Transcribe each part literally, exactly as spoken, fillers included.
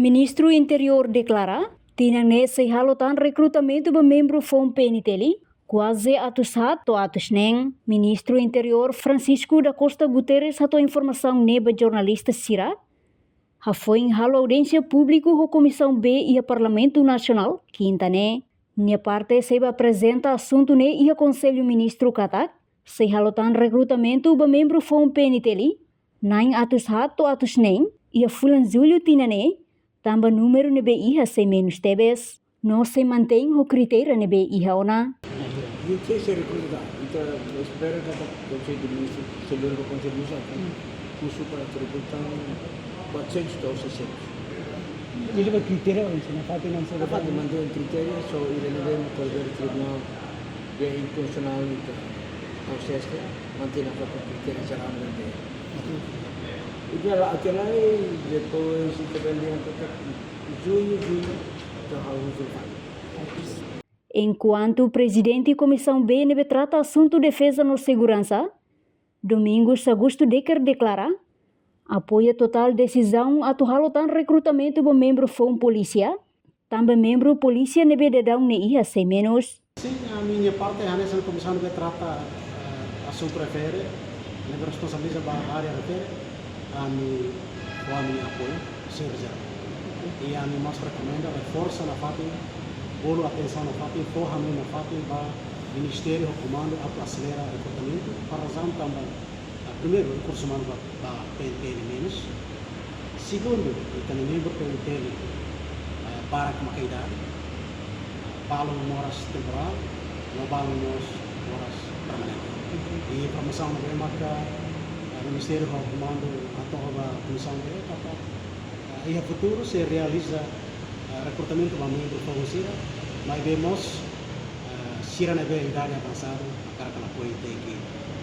Ministru Interiór deklara, tinan ne'e sei halo tan rekrutamentu ba membru foun P N T L, kuaze atus haat to'o atus neen. Ministru Interiór Francisco da Costa Guterres hato'o informasaun ne'e ba jornalista sira, hafoin halo audiénsia públiku ho Komisaun B iha Parlamentu Nasionál, kinta ne'e. Nia parte sei bá aprezenta asuntu ne'e iha Konsellu Ministru katak sei halo tan rekrutamentu ba membru foun P N T L, na'in atus haat to'o atus neen, iha fulan Jullu tinan ne'e, tanba númeru ne'ebé iha sei menus tebes, no sei mantein ho kritéria ne'ebé iha ona. Vinte e seis rekrutamentu, entaun espera katak Konsellu Ministru, Konsellu Ministru, husu para rekruta quatrocentos to'o seiscentos. Ida-ne'e kritéria, ou seja, nafatin, nafatin mantein kritéria, só ida-ne'e mak kolbere tribunál, be inkonstitusionál, entaun, ou seja, mantein nafatin kritéria jerál ne'e. Ida la até lá, e depois, ita bele dehan katak Jullu, Jullu, entaun ha'u husu fali. Enkuantu Prezidente Komisaun B ne'ebé trata asuntu defeza no seguransa, Domingos Augusto Decker deklara, apoia totál desizaun atu halo tan rekrutamentu ba membru foun polísia, tanba membru polísia ne'ebé daudaun ne'e iha sei menus. Sin, ami-nia parte hanesan Komisaun B trata, eh, asuntu refere, ne'ebé responsabiliza ba área refere, ami, ho ami-nia apoiu, sin, rezerva. I ami mós rekomenda, reforsa nafatin, bolu atensaun nafatin, fó hanoin nafatin ba Ministériu ho Komandu atu aselera rekrutamentu, para razaun tanba, ah, primeiru, rekursu umanu ba, ba P N T L menus. Segundu, ita-nia membru P N T L, ah, barak maka idade. Balu moras temporál, no balu mós moras permanente. I informasaun ne'ebé maka, ah, Ministériu ho Komandu hato'o ba Komisaun B katak, ah, iha futuru sei realiza, ah, rekrutamentu ba membru foun sira, maibé mós, ah, sira ne'ebé idade avansadu, hakarak lakohi tenke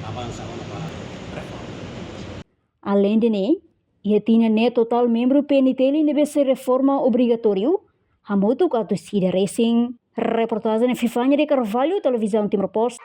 avansa ona ba reforma. Aleinde ne'e, iha tinan ne'e totál membru P N T L ne'ebé sei reforma obrigatóriu hamutuk atus ida resin. Reportajen Fifania de Carvalho, Televizaun Timor Post.